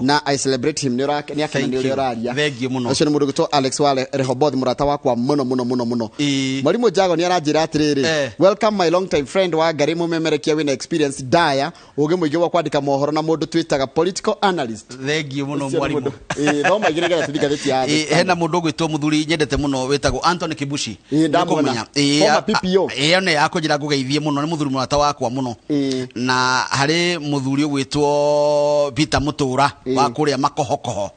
Na I celebrate him, nĩ akena Thank nĩ ũrĩa you. ũraria. Thank you mũno. Ũcio nĩ mũndũ ũgwĩtwo Alex wa Rehoboth, mũrata wakwa mũno mũno mũno mũno. Mwarimũ Jago nĩ aranjĩra atĩrĩrĩ, "Welcome my long time friend wa Ngarĩ, mũmemerekia wĩna experience ndaya, ũgĩ mũingĩ wa kwandĩka mohoro na mũndũ twĩtaga political analyst." Thank you mũno, Ũcio nĩ mwarimũ. Thoma igĩrĩ nĩgetha tũthiĩ ngathĩti ya The Hena Standard. mũndũ ũgwĩtwo mũthuri nyendete mũno wĩtagwo Anthony Kibushi. Ndamwona. Nĩũkũmenya. Former PPO. Ĩyo nĩ akũnjĩra ngũgeithie mũno, nĩ mũthuri mũrata wakwa mũno. Na harĩ mũthuri ũgwĩtwo Peter Mũtũra wa kũrĩa Makohokoho.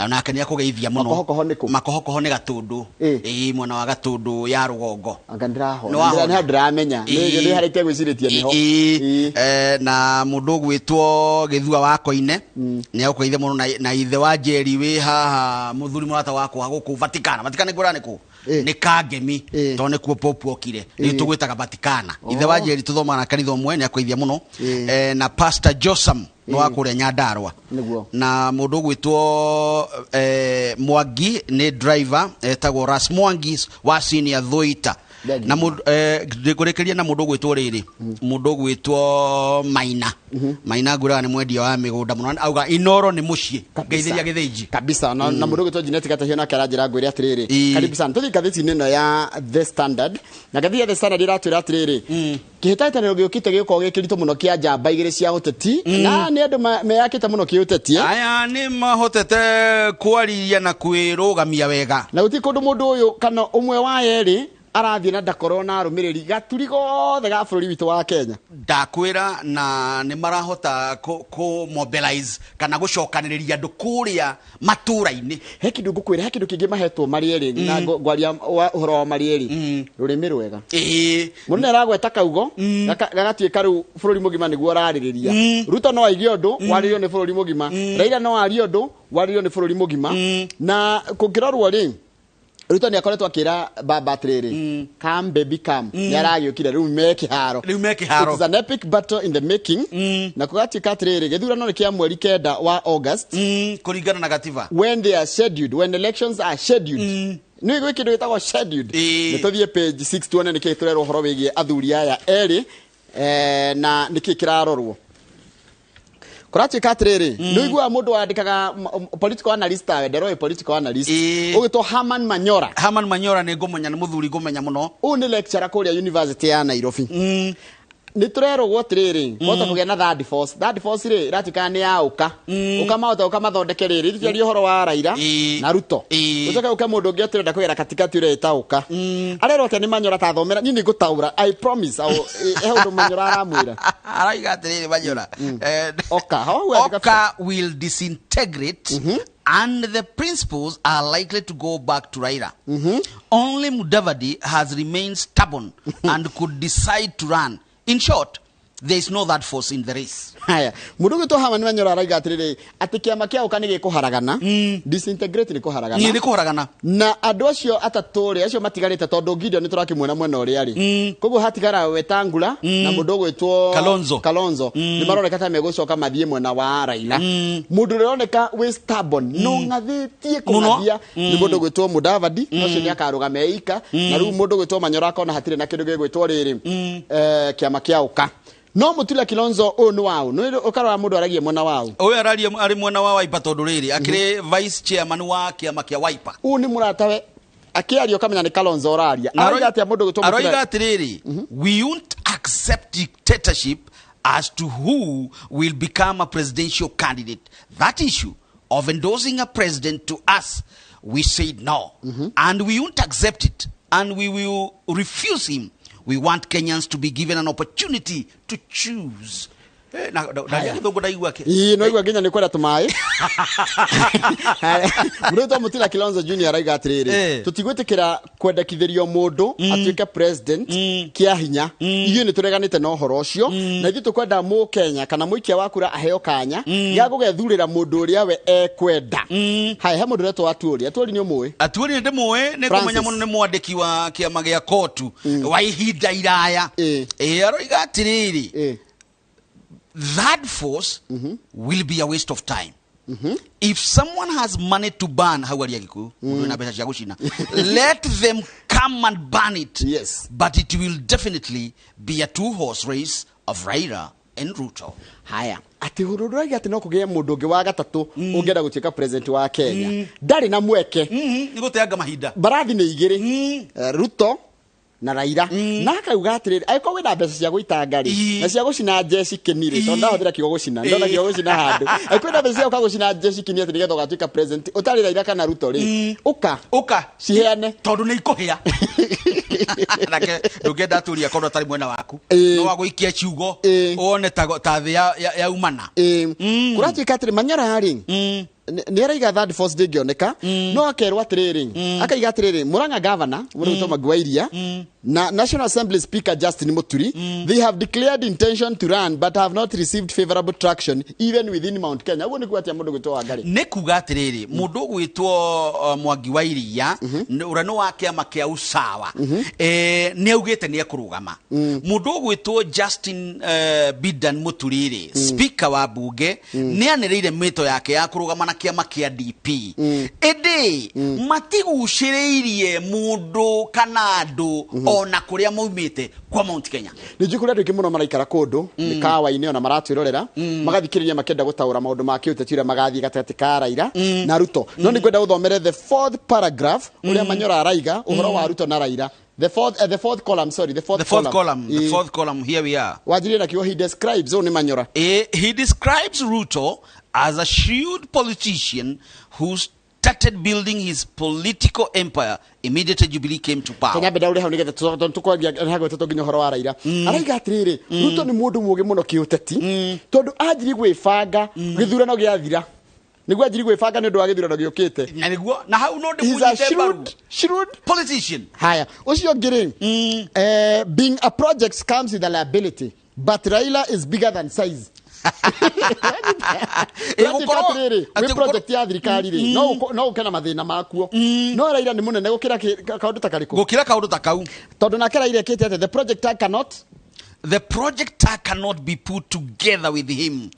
Nake nĩ akũgeithia mũno. Makohokoho nĩ kũ? Makohokoho nĩ Gatũndũ. Mwena wa Gatũndũ ya rũgongo. Anga ndĩrahona. Nĩ wahona. Nĩ ndĩramenya. Nĩ harĩkia gwĩcirĩtie nĩho. Na mũndũ ũgwĩtwo Gĩthua wa Koine nĩ agũkũgeithia mũno, na ithe wa Njeri wĩ haha, mũthuri mũrata wakwa gũkũ Vatikana. Vatikana nĩ nĩ kũ? Nĩ Kangemi, tondũ nĩkuo Pope okire, rĩu tũgwĩtaga Vatikana. Ithe wa Njeri tũthomaga na kanitha ũmwe, nĩ akũgeithia mũno. Na Pastor Josam nĩ wa kũrĩa Nyandarua. Na mũndũ ũgwĩtwo Mwangi nĩ driver etagwo Ras Mwangi wa senior Thuita. Thank you. Na mũndũ ndĩkũrĩkĩria na mũndũ ũgwĩtwo rĩrĩ, mũndũ ũgwĩtwo Maina. Maina ngwĩraga nĩ mwendia wa mĩgũnda mũno, auga Inoro nĩ mũciĩ, ngeithĩria Gĩthĩnji. Kabisa. Na mũndũ ũgwĩtwo Junet Gatahio nake aranjĩra ngwĩre atĩrĩrĩ, karibu sana. Tũthiĩ ngathĩti-inĩ ĩno ya The Standard, na ngathĩti ya The Standard ĩratwĩra atĩrĩrĩ, kĩhĩtahĩtanĩro gĩũkĩte gĩgũkorwo gĩ kĩritũ mũno kĩa njamba igĩrĩ cia ũteti, na nĩ andũ meyakĩte mũno kĩũteti. Aya nĩ mahotete kwariria na kwĩrũgamia wega. Na gũtirĩ kũndũ mũndũ ũyũ kana ũmwe wa erĩ arathiĩ na ndakorwo na arũmĩrĩri gaturi gothe ga bũrũri witũ wa Kenya. Ndakwĩra, na nĩ marahota kũ mobilize kana gũcokanĩrĩria andũ kũrĩa matũra-inĩ. He kĩndũ ngũkwĩra, he kĩndũ kĩngĩ mahetwo marĩ erĩ, na ngwaria ũhoro wa marĩ erĩ, rũrĩmĩ rwega. Mũndũ nĩ aragweta kaugo gagatuĩka rĩu bũrũri mũgima nĩguo ũrarĩrĩria. Ruto no aige ũndũ warĩrĩrio nĩ bũrũri mũgima, Raila no arie ũndũ warĩrĩrio nĩ bũrũri mũgima. Na kũngĩrorwo rĩ, Ruto nĩ akoretwo akĩra baba atĩrĩrĩ, "Come baby, come." Nĩ aragĩũkire, rĩu me kĩharo. Rĩu me kĩharo. It is an epic battle in the making. Na kũgatuĩka atĩrĩrĩ, gĩthurano nĩ kĩa mweri 9 wa August. Kũringana na gatiba. When they are scheduled, when elections are scheduled, nĩ gwĩ kĩndũ gĩtagwo scheduled. Nĩ tũthiĩ page 6 tuone nĩkĩ tũrerwo ũhoro wĩgiĩ athuri aya erĩ, na nĩkĩ kĩrarorwo. Kũratuĩka atĩrĩrĩ, nĩ ũiguaga mũndũ wandĩkaga political analyst tawe, nderoĩ political analyst ũgĩtwo Herman Manyora. Herman Manyora nĩ ngũmenya, nĩ mũthuri ngũmenya mũno. Ũyũ nĩ lecturer kũrĩa University ya Nairobi. Nĩ tũrerwo atĩrĩrĩ, kũhota kũgĩa na third force. Third force rĩ, ĩratuĩka nĩ ya ũka ũka mahota ũka mathondeke rĩrĩ tũtiaria ũhoro wa Raila na Ruto, ũcoke ũke mũndũ ũngĩ ũtĩrenda kũgera katikati ũrĩa ũka arerwo atĩa nĩ Manyora. Tathomera niĩ nĩ ngũtaũra, I promise. He ũndũ Manyora aramwĩra. Arauga atĩrĩrĩ Manyora, Oka hau andĩka. Oka will disintegrate and the principles are likely to go back to Raila. Only Mudavadi has remained stubborn and could decide to run. In short, there is no that force in the race. Haya, mũndũ ũgwĩtwo Herman Manyora arauga atĩrĩrĩ, atĩ kĩama kĩa ũka nĩ gĩkũharagana. Disintegrate nĩ kũharagana. Niĩ nĩ kũharagana. Na andũ acio atatũ rĩ, acio matigarĩte, tondũ Gideon nĩ tũrakĩmuona mwena ũrĩa rĩ, koguo hatigara Wetangula na mũndũ ũgwĩtwo Kalonzo. Kalonzo nĩ maroneka ta megũcoka mathiĩ mwena wa Raila. Mũndũ ũrĩa ũroneka wĩ stubborn, no ng'athĩtie kũng'athia, nĩ mũndũ ũgwĩtwo Mudavadi. Ũcio nĩ akarũgama eika. Na rĩu mũndũ ũgwĩtwo Manyora akona hatirĩ na kĩndũ gĩgwĩtwo rĩrĩ, kĩama kĩa ũka. No Mutula Kilonzo ũyũ nĩ waũ? Nĩ ũkarora mũndũ aragia mwena waũ? Ũyũ araria arĩ mwena wa Wiper, tondũ rĩrĩ akĩrĩ vice chairman wa kĩama kĩa Wiper. Ũyũ nĩ mũratawe, akĩaria ũkamenya nĩ Kalonzo ũraria. Na Arauga atĩa mũndũ ũgwĩtwo aroiga Mutula? atĩrĩrĩ, "We won't accept dictatorship as to who will become a presidential candidate. That issue of endorsing a president to us, we said no, and we won't accept it, and we will refuse him. We want Kenyans to be given an opportunity to choose." Na gĩthũngũ ndaigua Ii, no igua nginya nĩ kwenda tũmaĩ. Mũndũ wĩtwo Mutula Kilonzo Junior arauga atĩrĩrĩ, tũtigwĩtĩkĩra kwendekithĩrio mũndũ atuĩke president kĩa hinya. Ithuĩ nĩ tũreganĩte na ũhoro ũcio, na ithuĩ tũkwenda mũkenya kana mũikia wa kura aheo kanya gĩa gũgethurĩra mũndũ ũrĩa we ekwenda. Haya, he mũndũ ũretwo Atuori. Atuori nĩ ũmũĩ? Atuori nĩ ndĩmũĩ, nĩ Francis. kũmenya mũno, nĩ mwandĩki wa kĩama gĩa kotu wa ihinda iraya. Aroiga atĩrĩrĩ, "That force will be a waste of time. If someone has money to burn," hau aria Gĩkũyũ, mũndũ wĩna mbeca cia gũcina, "let them come and burn it. But it will definitely be a two horse race of Raila and Ruto. Haya, atĩ ũrauga atĩ no kũgĩe mũndũ ũngĩ wa gatatũ ũngĩenda gũtuĩka president wa Kenya, ndarĩ na mweke. Nĩ gũteanga mahinda. Mbarathi nĩ igĩrĩ, Ruto na Raila. Na akauga atĩrĩrĩ, angĩkorwo wĩna mbeca cia gũitanga rĩ, na cia gũcina jeshi kĩni rĩ, tondũ ndahũthĩra kiugo gũcina, ndona kiugo gũcina handũ, angĩkorwo wĩna mbeca cia gũka gũcina jeshi kĩni atĩ nĩgetha ũgatuĩka president ũtarĩ Raila kana Ruto rĩ, ũka ũka ciheane, tondũ nĩ ikũhĩa. Nake ndũngĩenda atũria korwo atarĩ mwena waku, no wagũikia ciugo wone ta thĩ yaumana. Kũratuĩka atĩrĩ, Manyora rĩ, nĩ araiga third force ndĩngĩoneka, no akerwo atĩrĩrĩ, akaiga atĩrĩrĩ, Murang'a governor mũndũ wĩtwo Mwangi wa Iria na National Assembly Speaker Justin Muturi, they have declared intention to run but have not received favorable traction even within Mount Kenya. Ũguo nĩ kuga atĩa mũndũ gwĩtwo Wangari? Nĩ kuga atĩrĩrĩ, mũndũ ũgwĩtwo Mwangi wa Iria, ũrĩa nĩ wa kĩama kĩa Usawa, nĩ augĩte nĩ ekũrũgama. Mũndũ ũgwĩtwo Justin Bidan Muturi rĩ, speaker wa bunge, nĩ anĩrĩire mĩto yake ya kũrũgama na kĩama kĩa DP. Ĩndĩ matigucĩrĩirie mũndũ kana andũ ona kũrĩa maumĩte kwa Mount Kenya. Nĩ njũĩ kũrĩ andũ aingĩ mũno maraikara kũndũ mĩkawa-inĩ ona maratwĩrorera, magathikĩrĩria makĩenda gũtaũra maũndũ ma kĩũteti ũrĩa magathiĩ gatagatĩ ka Raila na Ruto. No nĩ ngwenda gũthomere the fourth paragraph ũrĩa Manyora araiga ũhoro wa Ruto na Raila. The fourth column, sorry, the fourth column. The fourth column, here we are. Wanjirie na kiugo he describes, ũyũ nĩ Manyora. He describes Ruto as a shrewd politician who started building his political empire immediately Jubilee came to power. Kenya beda uri hau nigetha tukwaria hagwetwo nginya ũhoro wa Raila. Araiga atĩrĩrĩ, Ruto nĩ mũndũ mũũgĩ mũno kĩũteti, tondũ anjirie gwĩbanga gĩthurano gĩathira. Nĩguo anjirie gwĩbanga nĩ ũndũ wa gĩthurano gĩũkĩte. Na nĩguo, na hau no ndĩmũnyite mbaru. Shrewd politician. Haya, ũcio ũngĩ rĩ, being a project comes with a liability, but Raila is bigger than size. Wĩ project ya thirikari rĩ, no ũke na mathĩna makuo, no Raila nĩ mũnene gũkĩra kaũndũ ta karĩkũ? Gũkĩra kaũndũ ta kau. Tondũ nake Raila ekĩte atĩ the project cannot be put together with him.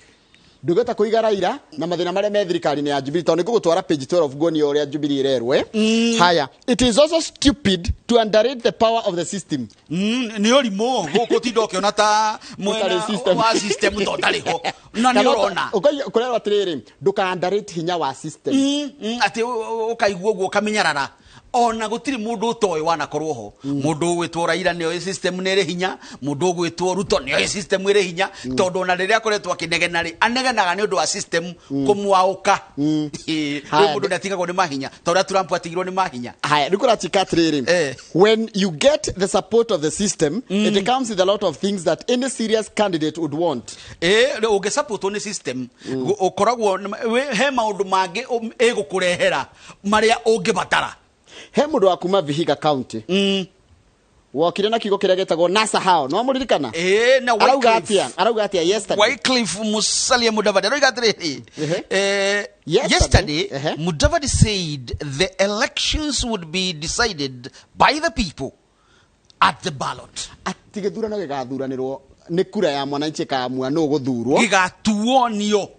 Ndũngĩhota kũiga Raila na mathĩna marĩa me thirikari-inĩ ya Jubilee, tondũ nĩngũgũtwara page 12 nguonie ũrĩa Jubilee ĩrerwo. Haya, it is also stupid to underrate the power of the system. Nĩ ũrimũ gũtinda ũkĩona ta mwena wa system to ũtarĩ ho, na nĩ ũrona. Ũkorerwo atĩrĩrĩ, ndũka underrate hinya wa system. Atĩ ũkaigua ũguo ũkamenyarara. Ona gũtirĩ mũndũ ũtoĩ wanakorwo ho. Mũndũ ũgwĩtwo Raila nĩoĩ system nĩ ĩrĩ hinya, mũndũ ũgwĩtwo Ruto nĩoĩ system ĩrĩ hinya, tondũ ona rĩrĩa akoretwo akĩnegena rĩ, anegenaga nĩ ũndũ wa system kũmwaũka. Rĩu mũndũ nĩatigagwo nĩ mahinya, ta ũrĩa Trump atigirwo nĩ mahinya. Haya, rĩu kũratuĩka atĩrĩrĩ, when you get the support of the system, it comes with a lot of things that any serious candidate would want. Ũngĩsupportwo nĩ system, ũkoragwo he maũndũ mangĩ ĩgũkũrehera marĩa ũngĩbatara. He mũndũ wa kuma Vihiga County wokire na kiugo kĩrĩa gĩtagwo NASA hao, no mũririkana? Na arauga atĩa yesterday? Wycliffe Musalia Mudavadi arauga atĩrĩrĩ, yesterday Mudavadi said the elections would be decided by the people at the ballot. Atĩ gĩthurano gĩgathuranĩrwo nĩ kura ya mwananchi ĩkamua nũ gũthurwo, gĩgatuo nĩo.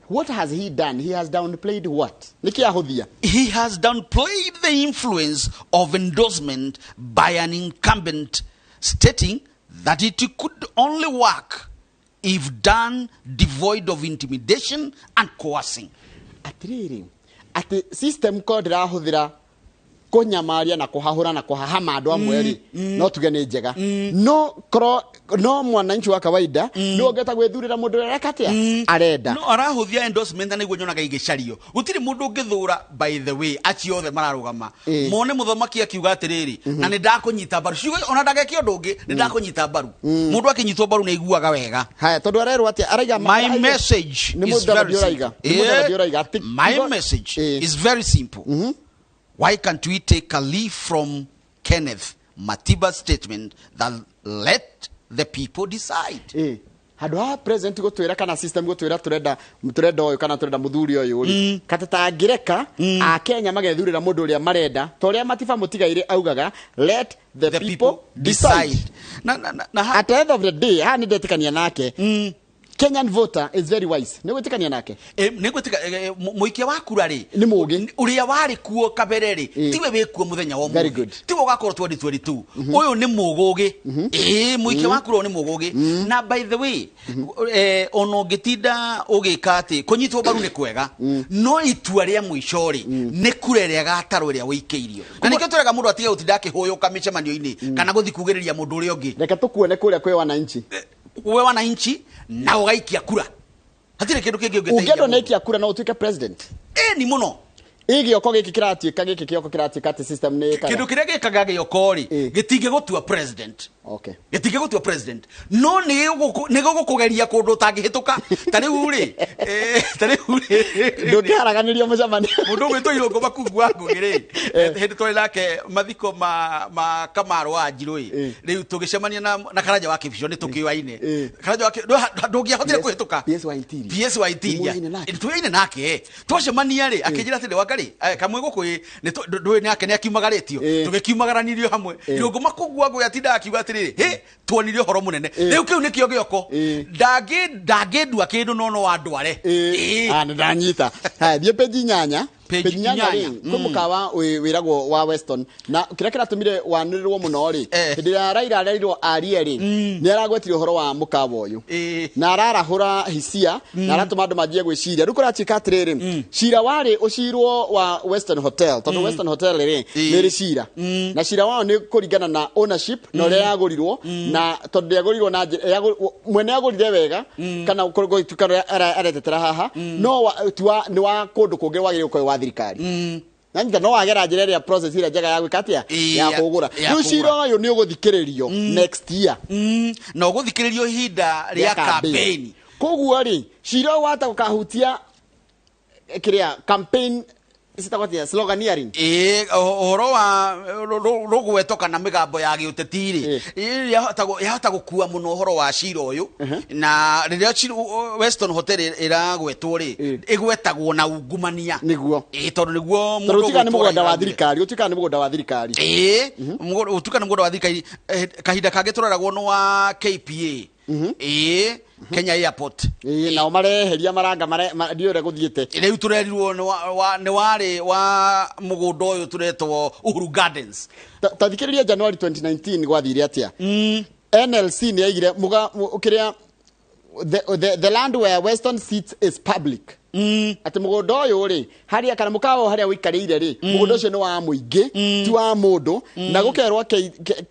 What has he done? He has downplayed what? Nĩkĩ ahũthia? He has downplayed the influence of endorsement by an incumbent, stating that it could only work if done devoid of intimidation and coercing. Atĩrĩrĩ, atĩ system ko ndĩrahũthĩra kũnyamaria na kũhahũra na kũhahama andũ amwe rĩ, no tuge nĩ njega. No korwo no mwananchi wa kawaida nĩ ũngĩhota gwĩthurĩra mũndũ ũrĩa areka atĩa arenda. No arahũthia endorsement na nĩguo nyonaga igĩcario. Gũtirĩ mũndũ ũngĩthũra, by the way, acio othe mararũgama mone mũthamaki akiuga atĩrĩrĩ, na nĩ ndakũnyita mbaru, ciugo ona ndageke ũndũ ũngĩ, nĩ ndakũnyita mbaru. Mũndũ akĩnyitwo mbaru nĩ aiguaga wega. Haya, tondũ arerwo atĩa? Araiga my message is very simple. My message is very simple. Why can't we take a leaf from Kenneth Matiba's statement that let the people decide? Handũ ha president gũtwĩra kana system gũtwĩra tũrenda ũyũ kana tũrenda mũthuri ũyũ rĩ, kata tangĩreka Akenya magethurĩra mũndũ ũrĩa marenda, ta ũrĩa Matiba Mũtigairĩ augaga, let the people decide. Na at the end of the day, haha nĩ ndetĩkania nake. Kenyan voter is very wise. Nĩ gwĩtĩkania nake? Nĩ gwĩtĩka mũikia wa kura rĩ, Nĩ mũgĩ. Ũrĩa warĩ kuo kabere rĩ, tiwe wĩ kuo mũthenya wa Very ũmũthĩ. good. Tiwe ũgakorwo 2022. Ũyũ nĩ mũgũgĩ. Ĩĩ, mũikia wa kura ũyũ nĩ mũgũgĩ. Na by the way, ona ũngĩtinda ũgĩka atĩ kũnyitwo mbaru nĩ kwega, no itua rĩa mũico rĩ, nĩ kura ĩrĩa ĩgatarwo ĩrĩa wĩikĩirio. Na nĩkĩo tũrega mũndũ atige gũtinda akĩhũyũka mĩcemanio-inĩ kana gũthiĩ kugĩrĩria mũndũ ũrĩa ũngĩ. Reke tũkuone kũrĩa kwĩ wananchi. We wananchi na ũgaikia kura. Hatirĩ kĩndũ kĩngĩ ũngĩteithia Ũngĩendwo mũndũ. nĩ aikia kura no ũtuĩke president. Ĩni mũno. Ĩ gĩoko gĩkĩ kĩratuĩka, gĩkĩ kĩoko kĩratuĩka atĩ system nĩ ĩkaga. Kĩndũ kĩrĩa gĩkaga gĩoko rĩ, gĩtingĩgũtua president. Gĩtingĩgũtua president, no nĩ gĩgũkũgeria kũndũ ũtangĩhĩtũka. Ta rĩu rĩ, ta rĩu rĩ, Ndũngĩharaganĩrio mũcemanio. Mũndũ ũgwĩtwo Irũngũ Makungu wa Ngũgĩ rĩ, hĩndĩ twarĩ nake mathiko ma Kamaru wa Njirũ ĩ, rĩu tũgĩcemania na Karanja wa Kĩbico nĩ tũkĩoaine. Karanja wa ndũngĩahotire kũhĩtũka. PS wa Interior. PS wa Interior. Nĩmũyaine nake? Nĩtũyaine nake. Twacemania rĩ, akĩnjĩra atĩrĩ, Wangari, kamwe gũkũ ĩ, ndũĩ nake nĩ akiumagarĩtio. Tũgĩkiumagaranirio hamwe. Irũngũ Makungu wa Ngũgĩ atindaga akiuga atĩrĩrĩ, hĩ, tuonire ũhoro mũnene. Rĩu kĩu nĩkĩo gĩoko. Ndangĩndua kĩndũ no no andware. Ah, nĩ ndanyita. Haya, thiĩ page 8. Page Page 8 rĩ, 8. kwĩ mũkawa wĩragwo wa Weston, na kĩrĩa kĩratũmire wanĩrĩrwo mũno rĩ, hĩndĩ ĩrĩa Raila arerirwo arie rĩ, nĩ aragwetire ũhoro wa mũkawa ũyũ na ararahũra hisia na aratũma andũ manjie gwĩciria. Rĩu kũratuĩka atĩrĩrĩ, cira warĩ ũcirwo wa Weston Hotel, tondũ Weston Hotel rĩ, nĩ ĩrĩ cira, na cira wao nĩ kũringana na ownership na ũrĩa yagũrirwo, na tondũ ndĩagũrirwo na njĩra mwene agũrire wega kana gũtuĩka ũrĩa aretetera haha, no ti wa, nĩ wa kũndũ kũngĩ wagĩrĩirwo gũkorwo wa thirikari. Nanyita no wagera njĩra ĩrĩa process ĩrĩa njega ya gwĩka atĩa, ya kũgũra. Rĩu cira ũyũ nĩ ũgũthikĩrĩrio next year. Na ũgũthikĩrĩrio ihinda rĩa campaign. Koguo rĩ, cira ũyũ wata gũkahutia kĩrĩa campaign citagwo atĩa, sloganeering. Ĩĩ, ũhoro wa rũgweto kana mĩgambo ya gĩũteti rĩ, yahota gũkua mũno ũhoro wa cira ũyũ. Na rĩrĩa Weston Hotel ĩragwetwo rĩ, ĩgwetagwo na ungumania. Nĩguo. Ĩĩ, tondũ nĩguo Tondũ mũndũ ũtuĩkaga nĩ ũgwĩtwo mũgũnda wa Raila. thirikari, ũtuĩkaga nĩ mũgũnda wa thirikari. Ĩĩ, ũtuĩkaga nĩ mũgũnda wa thirikari. Kahinda kangĩ tũreragwo nĩ wa KPA. Ĩĩ, Kenya Airport. Ĩĩ, nao mareheria maranga ndiũĩ ũrĩa gũthiĩte. Rĩu tũrerirwo nĩ warĩ wa mũgũnda ũyũ tũretwo Uhuru Gardens. Ta thikĩrĩria January 2019 gwathire atĩa? NLC nĩ yaigire kĩrĩa the land where Weston sits is public. Atĩ mũgũnda ũyũ rĩ, harĩa kana mũkawa harĩa ũikarĩire rĩ, mũgũnda ũcio nĩ wa mũingĩ, ti wa mũndũ. Na gũkerwo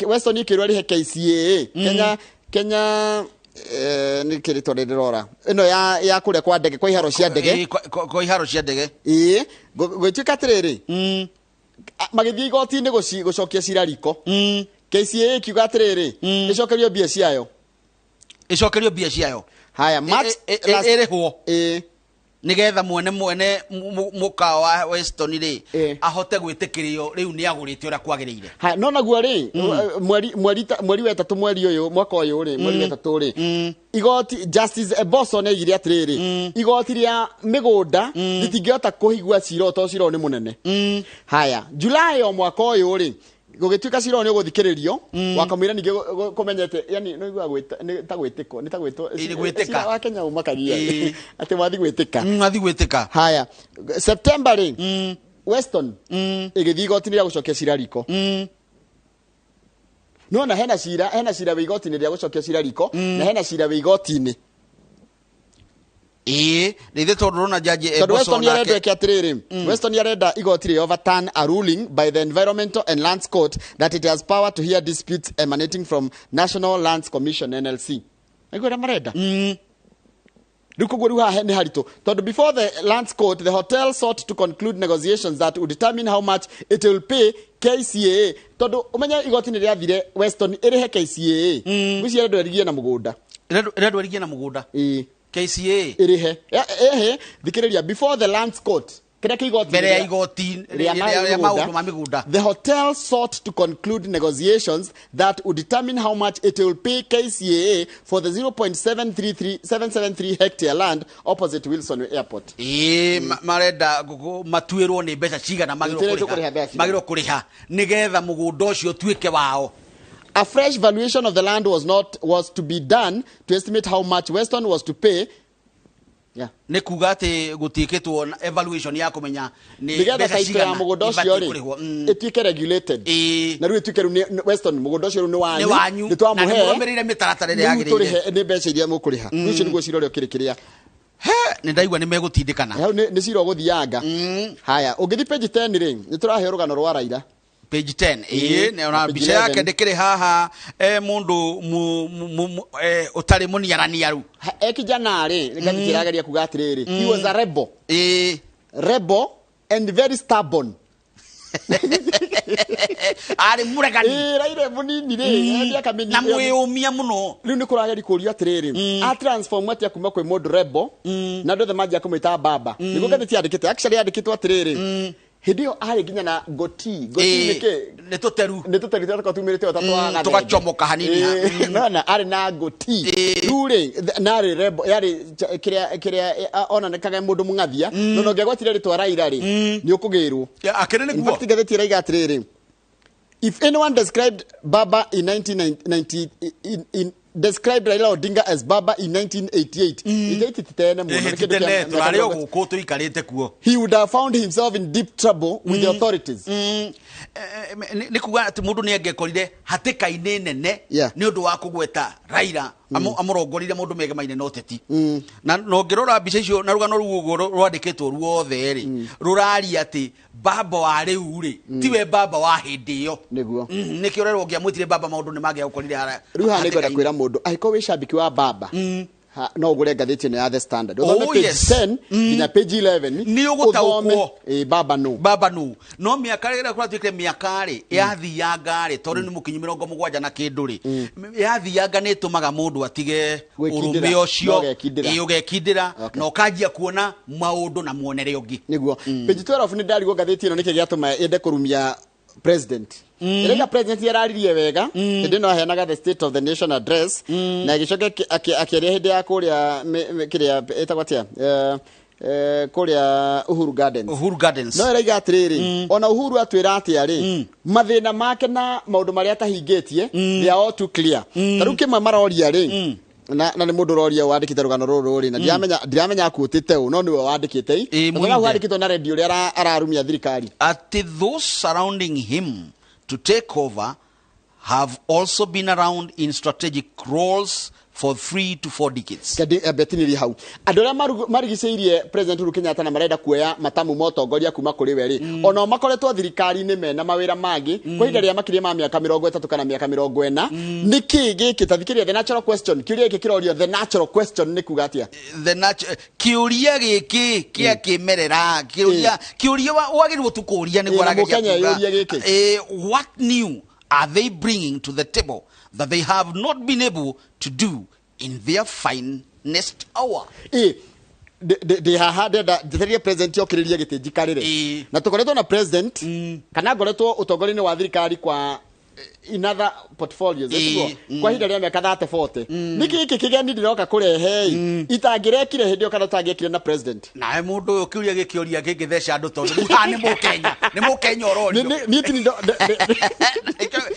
Weston ĩkĩrwo ĩrĩhe KCAA, Kenya, nĩ kĩrĩtwa rĩrora ĩno ya kũrĩa kwa ndege, kwa iharo cia ndege. Ĩĩ, kwa iharo cia ndege. Ĩĩ, gwĩtuĩka atĩrĩrĩ, magĩthiĩ igoti-inĩ gũcokia cira riko. KCAA ikiuga atĩrĩrĩ, ĩcokerio mbia ciayo. Ĩcokerio mbia ciayo. Haya, March last Ĩrĩhwo. Ĩĩ. Nĩgetha mwene mũkawa wa Weston rĩ, ahote gwĩtĩkĩrio rĩu nĩ agũrĩte ũrĩa kwagĩrĩire. Ha, no naguo rĩ, mweri wa ĩtatũ, mweri ũyũ, mwaka ũyũ rĩ, mweri wa ĩtatũ rĩ, igoti Justice Eboso nĩ aigire atĩrĩrĩ, igoti rĩa mĩgũnda rĩtingĩhota kũhigua cira ũyũ tondũ cira ũyũ nĩ mũnene. Haya, July o mwaka ũyũ rĩ, gũgĩtuĩka cira ũyũ nĩ ũgũthikĩrĩrio, wakamũira ningĩ kũmenyete, yani nĩ ũiguaga nĩ ta gwĩtĩkwo, nĩ ta gwĩtwo, Ĩ, nĩ gwĩtĩka. Cira wa Kenya ũmakagia. Ĩ. Atĩ wathi gwĩtĩka. Wathi gwĩtĩka. Haya, September rĩ, Weston ĩgĩthiĩ igoti-inĩ rĩa gũcokia cira riko. No na hena cira wĩ igoti-inĩ rĩa gũcokia cira riko, na hena cira wĩ igoti-inĩ. Ĩĩ, rĩthĩ tondũ ũrona Jaji Tondũ Eboso Weston nake arenda ĩke atĩrĩrĩ, Weston arenda igoti rĩ overturn a ruling by the Environmental and Lands Court that it has power to hear disputes emanating from National Lands Commission NLC. Nĩguo ũrĩa marenda. Rĩu koguo rĩu haha nĩ haritũ tondũ before the Lands Court, the hotel sought to conclude negotiations that would determine how much it will pay KCAA, tondũ ũmenye igoti nĩ rĩathire Weston ĩrĩhe KCAA. Ngwĩciria ĩrendwo ĩrigie na mũgũnda. Ĩrendwo ĩrigie na mũgũnda. Ĩĩ. KCA. Ĩrĩhe. Ĩhĩ, thikĩrĩria, before the Lands Court, kĩrĩa kĩ igoti Mbere ya igoti rĩa rĩa mĩgũnda, maũndũ ma mĩgũnda. The hotel sought to conclude negotiations that would determine how much it will pay KCAA for the 0.733 773 hectare land opposite Wilson Airport. Ĩĩ, marenda matuĩrwo nĩ mbeca cigana magĩrĩirwo Matuĩrwo kũrĩha kũrĩha. mbeca cigana. Magĩrĩirwo kũrĩha nĩgetha mũgũnda ũcio ũtuĩke wao. A fresh valuation of the land was not was to be done to estimate how much Weston was to pay. Yeah. Nĩ kuga atĩ gũtiĩkĩtwo na evaluation ya kũmenya nĩ Nigetha mbeca title ya cigana mũgũnda ũcio ibatiĩ rĩ kũrĩhwo. Ĩtuĩke regulated. Na rĩu ĩtuĩke rĩu Weston, mũgũnda ũcio rĩu nĩ Nĩ wanyu, wanyu nĩ na twamũhe, nĩ mũrũmĩrĩire mĩtaratara ĩrĩa rĩu yagĩrĩire. tũrĩhe nĩ mbeca iria mũkũrĩha. Rĩu ũcio nĩguo cira ũrĩa ũkĩrĩ kĩrĩa. He, nĩ ndaigua nĩ megũtindĩkana. Hau nĩ cira ũgũthianga. Haya, ũngĩthiĩ page 10 rĩ, nĩ tũraheo rũgano rwa Raila. Page 10, ĩĩ, na ona Page mbica yake 11. ndĩkĩrĩ haha, mũndũ ũtarĩ mũniaraniaru. E kijana rĩ, ngathĩti ĩrageria kuga atĩrĩrĩ, he was a rebel. Rebel and very stubborn. Arĩ mũregani. Ĩĩ, Raila e mũnini rĩ, mĩaka mĩnini. Na mwĩũmia mũno. Rĩu nĩ kũrageria kũrio atĩrĩrĩ, a transform atĩa kuma kwĩ mũndũ rebel na andũ othe manjia kũmwĩta baba? Nĩguo ngathĩti yandĩkĩte. Actually yandĩkĩtwo atĩrĩrĩ, hĩndĩ ĩyo arĩ nginya na goti goti. Nĩkĩ? Nĩ tũteru. Nĩ tũteru tũrĩa tũkoragwo tumĩrĩte o ta twa gathenge. Tũgacomoka hanini ha. Nona arĩ na ngoti rĩu rĩ, na arĩ rebel, yarĩ kĩrĩa onanekaga mũndũ mũng'athia, no no ũngĩagwetire rĩtwa Raila rĩ, nĩ ũkũgĩrwo. Ya, akĩrĩ In nĩguo. fact, ngathĩti ĩraiga atĩrĩrĩ, if anyone described Baba in 1990 in described Raila Odinga as Baba in 1988, mm. Tene mũno, nĩ kĩndũ kĩa Tene mĩaka tũrarĩ o 80. gũkũ tũikarĩte kuo. He would have found himself in deep trouble with the authorities. Nĩ kuga atĩ mũndũ nĩ angĩekorire hatĩka-inĩ nene nĩ ũndũ wa kũgweta Raila, amũrongorire mũndũ megemaine na ũteti. Na ũngĩrora mbica icio na rũgano rũu ũguo rwandĩkĩtwo ruothe rĩ, rũraria atĩ baba wa rĩu rĩ tiwe baba wa hĩndĩ ĩyo. Nĩguo. Nĩkĩo rero ũngĩamwĩtire baba, maũndũ nĩ mangĩagũkorire Rĩu haha nĩngwenda hatĩka-inĩ. kwĩra mũndũ, angĩkorwo wĩ cambiki wa baba, no ũgũre ngathĩti ĩno ya The Standard, ũthome Oh, page yes. 10 nginya page 11. Nĩ ũgũtaũkwo. Ũthome, baba no. Baba no no mĩaka ĩrĩa kũratuĩkire, mĩaka rĩ yathianga rĩ, tondũ nĩ mũkinyu 70 na kĩndũ rĩ, yathianga nĩ ĩtũmaga mũndũ atige Gwĩkindĩra. ũrũme ũcio. Na ũgekindĩra. Ĩĩ, ũgekindĩra na ũkanjia kuona maũndũ na muonere ũngĩ. Nĩguo. Page 12 nĩ ndarigwo ngathĩti ĩno nĩkĩ gĩatũma yende kũrumia president. Ĩraiga president yararirie wega hĩndĩ ĩno aheanaga the State of the Nation Address, na agĩcoka akĩaria hĩndĩ ya kũrĩa kĩrĩa ĩtagwo atĩa, kũrĩa Uhuru Gardens. Uhuru Gardens. No ĩraiga atĩrĩrĩ, ona Uhuru atwĩra atĩa rĩ, mathĩna make na maũndũ marĩa atahingĩtie, they are all too clear. Ta rĩu kĩmwe maroria rĩ, na nĩ mũndũ ũroria wandĩkĩte rũgano rũrũ rĩ, na ndiramenya akuĩtĩte ũ, no nĩwe wandĩkĩte i. Ĩĩ, Tondũ hau Mũinde. handĩkĩtwo na redio ũrĩa ararumia thirikari. Atĩ those surrounding him to take over have also been around in strategic roles for 3 to 4 decades. Ambetinĩrie hau, andũ arĩa marigicĩirie President Uhuru Kenyatta na marenda kuoya matamu ma ũtongoria kuma kũrĩ we rĩ, onao makoretwo thirikari-inĩ mena mawĩra mangĩ kwa ihinda rĩa makĩria ma mĩaka 30 kana mĩaka 40. Nĩkĩ gĩkĩ? Ta thikĩrĩria the natural question, kĩũria gĩkĩ kĩrorio, the natural question nĩ kuga atĩa? Kĩũria gĩkĩ kĩa kĩmerera, kĩũria wagĩrĩirwo tu kũũria nĩguo Ĩĩ, na arageria Mũkenya kuga, eyũrie gĩkĩ. What new are they bringing to the table that they have not been able to do in their finest hour? Ĩ, ndĩ haha ndenda njetererie president okĩrĩrie gĩtĩ njikarĩre. Na tũkoretwo na president, kana ngoretwo ũtongoria-inĩ wa thirikari kwa in other portfolios, tiguo, kwa ihinda rĩa mĩaka 30, 40. Nĩkĩ gĩkĩ kĩgeni ndĩroka kũrehe itangĩrekire hĩndĩ ĩyo kana ũtangĩekire na president? Nawe mũndũ ũyũ, kĩũria gĩkĩũria kĩngĩtheca andũ, tondũ rĩu haha nĩ Mũkenya, nĩ Mũkenya ũrorio. Niĩ ti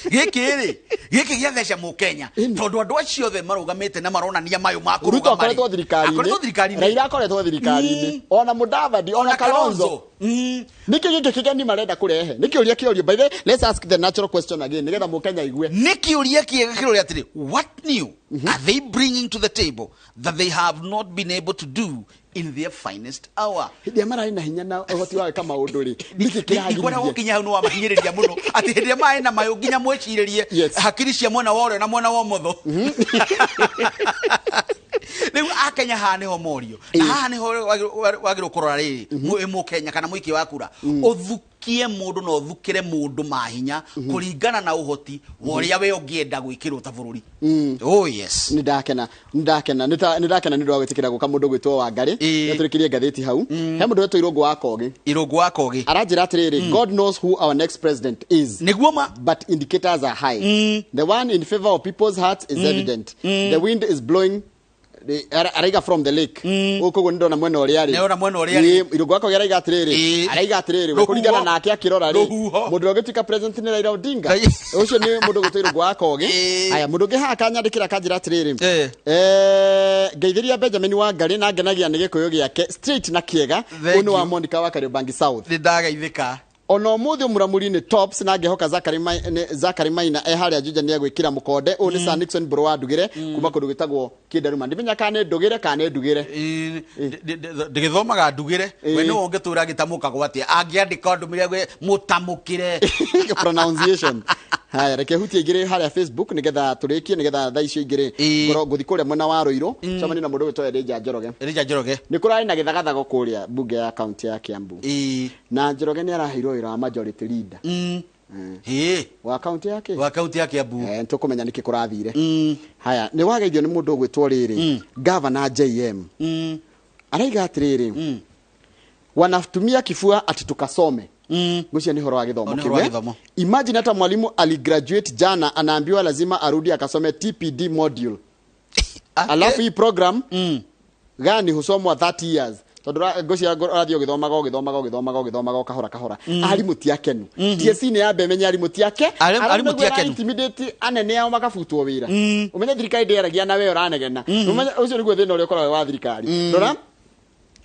Gĩkĩ rĩ, gĩkĩ gĩatheca Mũkenya, tondũ andũ acio othe marũgamĩte na maronania mayũ ma Ruto kũrũgama rĩ. akoretwo thirikari-inĩ. Akoretwo thirikari-inĩ. Raila akoretwo thirikari-inĩ, ona Mudavadi, ona Kalonzo. Nĩkĩ gĩkĩ kĩgeni marenda kũrehe? Nĩ kĩũria kĩũrio. By the way, let's ask the natural question again nĩgetha Mũkenya aigue. Nĩ kĩũria kĩega kĩroria atĩrĩ, what new are they bringing to the table that they have not been able to do in their finest hour? Hĩndĩ ĩrĩa mararĩ na hinya na ũhoti wa gwĩka maũndũ rĩ, nĩkĩ Ikwenda kĩragiririe? gũkinya hau nĩ wamahinyĩrĩria mũno, atĩ hĩndĩ ĩrĩa maĩ na mayũ nginya mwĩcirĩrie hakiri cia mwena wa ũrĩo na mwena wa ũmotho. Rĩu Akenya haha nĩho morio, na haha nĩho wagĩrĩirwo kũrora rĩrĩ, wĩ Mũkenya kana mũikia wa kura, ũthukie mũndũ na ũthukĩre mũndũ mahinya kũringana na ũhoti wa ũrĩa we ũngĩenda gwĩkĩrwo ta bũrũri. Oh yes. Nĩ ndakena, nĩ ndakena nĩ ũndũ wa gwĩtĩkĩra gũka mũndũ gwĩtwo Wangarĩ. Nĩtũrĩkĩrie ngathĩti hau. He mũndũ wetwo Irũngũ wa Kogi. Irũngũ wa Kogi. Aranjĩra atĩrĩrĩ, God knows who our next president is, Nĩguo ma. but indicators are high. The one in favor of people's hearts is evident. The wind is blowing. Araiga from the lake. Koguo nĩ ndona mwena ũrĩa arĩ. Nĩona mwena ũrĩa arĩ. Irũngũ wa Kogi araiga atĩrĩrĩ. Ĩĩ. Araiga atĩrĩrĩ, we Rũhuho. kũringana nake akĩrora rĩ. Rũhuho. Mũndũ ũrĩa ũngĩtuĩka president nĩ Raila Odinga. Rai- Ũcio nĩ mũndũ ũgwĩtwo Irũngũ wa Kogi. Ĩĩ. Aya, mũndũ ũngĩ haha akanyandĩkĩra akanjĩra atĩrĩrĩ. Ĩĩ. Ngeithĩria Benjamin Wangari na ngenagia nĩ gĩkũyũ gĩake straight na kĩega. Thank Ũyũ nĩ wa you. Monica wa Kariobangi South. Nĩ ndageithĩka. Ona ũmũthĩ mũramuri nĩ tops na ngehoka Zachary Maina e harĩa Juja nĩ egwĩkĩra mũkonde. Ũyũ nĩ Sir Nixon Mbũrũ wa Ndugĩre kuma kũndũ gwĩtagwo Kĩndaruma. Ndimenya kana nĩ Ndugĩre kana nĩ Ndugĩre. Ndĩgĩthomaga ndugĩre. Ĩĩ. We nĩwe ũngĩtwĩra gĩtamũkagwo atĩa angĩandĩka ndũmĩrĩre mũtamũkĩre. Pronunciation. Haya, reke hutie igĩrĩ harĩa Facebook nĩgetha tũrĩkie, nĩgetha thaa icio igĩrĩ Ĩĩ. ngorwo ngũthiĩ kũrĩa mwena wa Ruiru cemanie na mũndũ ũgwĩtwo Elijah Njoroge. Elijah Njoroge. Nĩ kũrarĩ na gĩthagathago kũrĩa mbunge ya kaunti ya Kiambu. Ĩĩ. Na Njoroge nĩ araheirwo wĩra wa majority leader. Ĩĩ. Wa kaunti ya kĩ? Wa kaunti ya Kiambu. Nĩtũkũmenya nĩkĩ kũrathire. Haya, nĩ wageithio nĩ mũndũ ũgwĩtwo rĩrĩ Governor JM. Araiga atĩrĩrĩ, wanatumia kifua ati tukasome. Ngwĩciria nĩ ũhoro wa gĩthomo O, nĩ kĩu, ũhoro wa eh? gĩthomo. Imagine hata mwalimu aligraduate jana anaambiwa lazima arudi akasome TPD module. Alafu hii program gani husomwa 30 years. Tondũ ngwĩciria ũrathiĩ ũgĩthomaga ũgĩthomaga ũgĩthomaga ũgĩthomaga o kahora kahora. Arimũ ti akenu. TSC nĩ yambe ĩmenye arimũ ti ake. Arimũ ti Arĩa akenu. intimidate anene ao makabutwo wĩra. Ũmenye thirikari ndĩaragia na we ũranegena. Ũmenye ũcio nĩguo thĩna ũrĩa ũkoragwo wa thirikari. Rora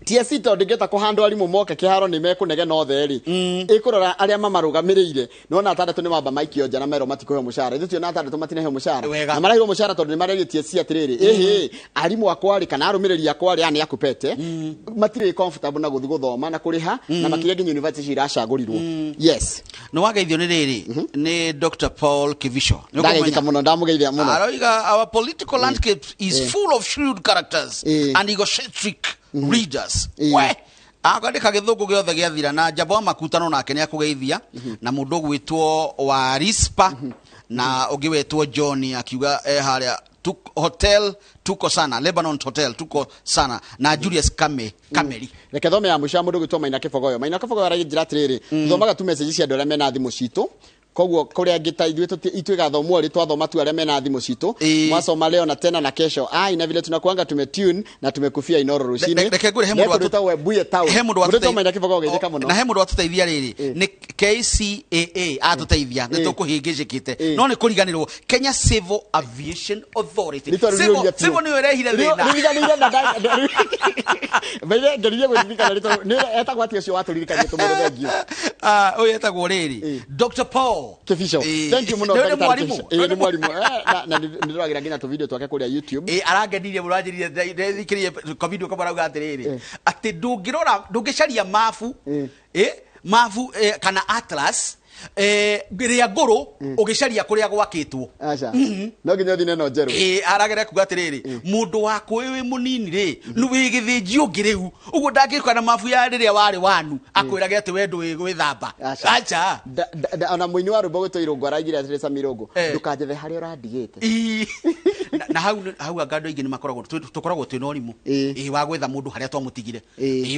TSC tondũ ndĩngĩhota kũhandwo arimũ moke kĩharo nĩ mekũnegena othe rĩ, ĩkũrora arĩa mamarũgamĩrĩire. Nĩwona atandatũ nĩ mamba maikio nja na merwo matikũheo mũcara. Ithuĩ tuona atandatũ matinaheo mũcara. Wega. Na maraheirwo mũcara tondũ nĩ marerie TSC atĩrĩrĩ, ĩhĩ, arimũ akwa rĩ, kana arũmĩrĩri akwa rĩ, aya nĩ akupete, matirĩ comfortable na gũthiĩ gũthoma na kũrĩha, na makĩria nginya university icio iracagũrirwo. Yes. Nĩ wageithio nĩ rĩrĩ nĩ Dr. Paul Kivisho. Nĩ Ndageithĩka ũkũmenya? mũno, ndamũgeithia mũno. Aroiga our political landscape is full of shrewd characters and egocentric leaders. We akandĩka gĩthũngũ gĩothe gĩathira na Njamba wa Makutano nake nĩ akũgeithia na mũndũ ũgwĩtwo wa Rispa na ũngĩ wetwo John akiuga harĩa hotel tuko sana, Lebanon Hotel tuko sana na Julius Kameri. Reke thome ya mũico ya mũndũ ũgwĩtwo Maina Kĩbogoyo. Maina Kĩbogoyo aranjĩra atĩrĩrĩ, tũthomaga tu message cia andũ arĩa mena thimũ citũ. Koguo kũrĩa angĩ ta ithuĩ ithuĩ gathomwo rĩ, twathoma tu arĩa mena thimũ citũ. Mwasoma leo na tena na kesho. Ai, na vile tunakuanga tumetune na tumekufia Inoro rũcinĩ. Reke ngwĩre he mũndũ Mũndũ wĩtagwo Webuye Town. He mũndũ Mũndũ wĩtagwo Maina Kĩbogoyo geithĩka mũno. Na he mũndũ watũteithia rĩrĩ nĩ KCAA atũteithia nĩ tũkũhĩngĩcĩkĩte no nĩ kũriganĩrwo Kenya Civil Aviation Authority. Nĩ tondũ Civil rĩu Civil nĩyo ĩrehire thĩna. Ririganĩire na Baithe ngeririe gwĩririkana rĩtwa nĩ etagwo atĩa ũcio watũririkania tũmwĩre thengiũ. Ũyũ etagwo rĩrĩ Dr. Paul Kĩbico. Thank you mũno Nĩ Dr. mwarimu. Kĩbico. Ĩĩ, nĩ mwarimu. Na nĩ ndĩragĩra nginya tũvideo twake kũrĩa YouTube. Arangenirie mũno anjĩrire ndethikĩrĩrie kavideo kamwe arauga atĩrĩrĩ atĩ ndũngĩrora ndũngĩcaria mabu mabu kana atlas rĩa ngũrũ ũgĩcaria kũrĩa gwakĩtwo. Aca. No nginya ũthiĩ na ĩno njerũ. Arageria kuga atĩrĩrĩ mũndũ wakũĩ wĩ mũnini rĩ nĩ wĩ gĩthĩnji ũngĩ rĩu ũguo ndangĩũka na mabu ya rĩrĩa warĩ wanu akwĩrage atĩ we ndũĩ gwĩthamba. Aca. Aca. Ona mũini wa rwĩmbo gwĩtwo Irũngũ araigire atĩrĩ Sami Irũngũ, ndũkanjethe harĩa ũrandigĩte. Na hau anga andũ aingĩ nĩ makoragwo tũkoragwo twĩna ũrimũ. Wa gwetha mũndũ harĩa twamũtigire.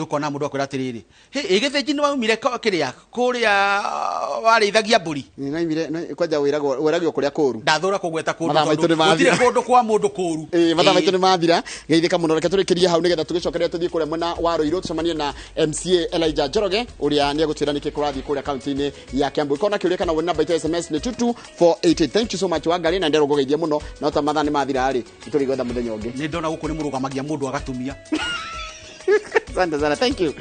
Ũkona mũndũ akwĩra atĩrĩrĩ, hĩ, gĩthĩnji nĩ waumire kĩrĩa kũrĩa warĩithagia mbũri. Naimire, kwanja wĩragio kũrĩa kũru. Ndathũra kũgweta kũndũ Mathaa maitũ tondũ nĩ mathira. gũtirĩ kũndũ kwa mũndũ kũru. Mathaa maitũ nĩ mathira. Geithĩka mũno, reke tũrĩkĩrie hau nĩgetha tũgĩcokeria tũthiĩ kũrĩa mwena wa Ruiru tũcemanie na MCA Elijah Njoroge ũrĩa nĩ egũtwĩra nĩkĩ kũrathiĩ kũrĩa kaunti-inĩ ya Kiambu. Ĩkorwo na kĩũria kana woni namba itũ ya SMS nĩ 22488. Thank you so much Wangari, na nderwo ngũgeithie mũno no ta mathaa nĩ mathira rĩ, nĩtũrĩgwetha mũthenya ũngĩ. Nĩ ndona gũkũ nĩ mũrũgamagia mũndũ agatumia. Asante sana, thank you.